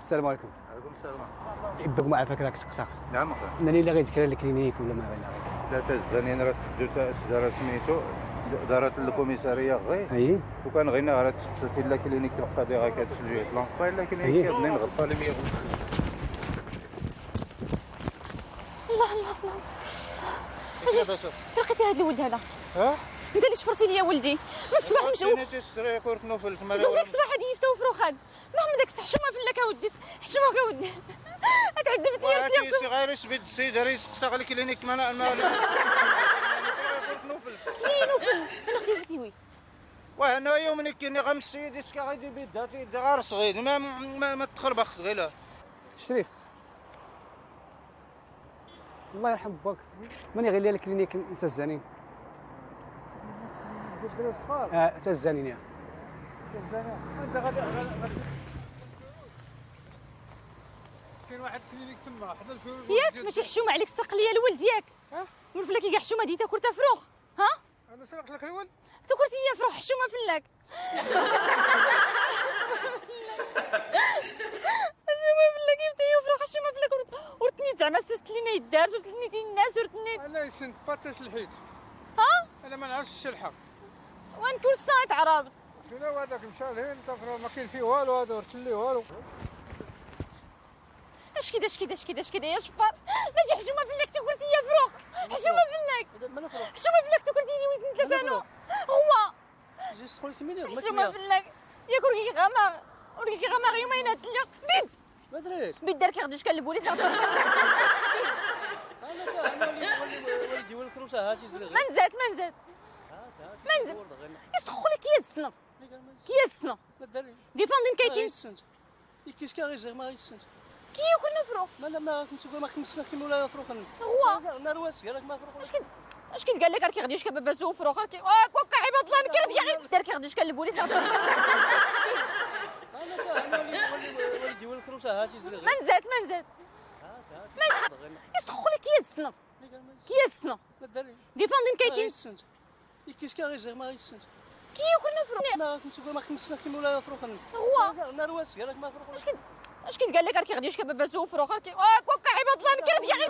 السلام عليكم. عليكم السلام. يبقى ما عافاك راك سقسا. نعم اخويا. انني لا غيتكرا ال clinique ولا ما لا غير. لا تزانين راه تدو دارت سميتو دارت ال commissariat غير. اي وكان غينا راه تسقسات la clinique القضيه غا كتسجل لونفا la clinique بنين غلطه لي. الله الله الله. اجي فين لقيتي هذا الولد هذا؟ ها؟ انت اللي شفرتي لي ولدي من الصباح مشاو. زوزك الصباح هادي يفتاو فروخان ما من داك حشومه فلاك اودي حشومه اودي تعذبتي يا سي غير سبيد السيد راه يسقسا على ال clinique ما ما كينوفل انا كيفيوي وهنا يوم كاين غير السيد يسكا غادي بيدها غير صغير ما ما, ما تخربخ غير. شريف الله يرحم باك ماني غير ال clinique انت الزانين الدراري الصغار. انت الزانين يا الزانين انت غادي كاين واحد ال clinique تما حدا الفيروز. ياك ماشي حشومه عليك سرق ليا الولد ياك؟ والفلاك كاع حشومه ديتا كرتا فروخ. ها؟ انا سرقت لك الولد؟ تكرتي يا فروخ حشومه فلاك. حشومه فلاك يفتي فروخ حشومه فلاك ورتني زعما سست لينا يدار ورتني الناس ورتني. انا يسنت باتاش الحيط. ها؟ انا ما نعرفش الشلحه. ونكون سايت عرابط. شنو هذاك مشى لهين ما كاين فيه والو هذا ورتلي والو. اش كدا اش كدا اش كدا اش كدا يا شفار ماشي حشومه فلاك تكرتي يا فروخ حشومه فلاك حشومه فلاك تكرتي لي وين ثلاث سنة هو حشومه فلاك يا كوركي غامر وركي غامر يومين تلق بيت ما دريش بيت دار كيغدوش كان البوليس. انا انا وليدي والكروسه هاتي ما نزات ما نزات ما نزات يسخلي كي السنة كي السنة ما دريش ديفاندين كايتين كيس كاغي ما غيسنت كي ياكلنا فروخ. ما ما كنت ما كنت كيما ولا فروخ هو ما رواس قال لك ما فروخ. اش كنت اش كنت قال لك راه كيغديوش كبابا فروخ راه كوكا عباد الله نكرد يا غير دار كيغديوش كان البوليس. انا انا وليدي والكروسه هاتي ما نزات ما نزات ما يسخلي كي السنة كي السنة ما دريش ديفاندين كايتين كيس كاغي ما غيسنت كي ياكلنا فروخ. ما كنت ما كنت كيما ولا فروخ هو ما رواس قال لك ما فروخ. اش كنت اش كنت قال لك راه كيغديوش كبابا فروخ راه كوكا عباد الله نكرد يا غير.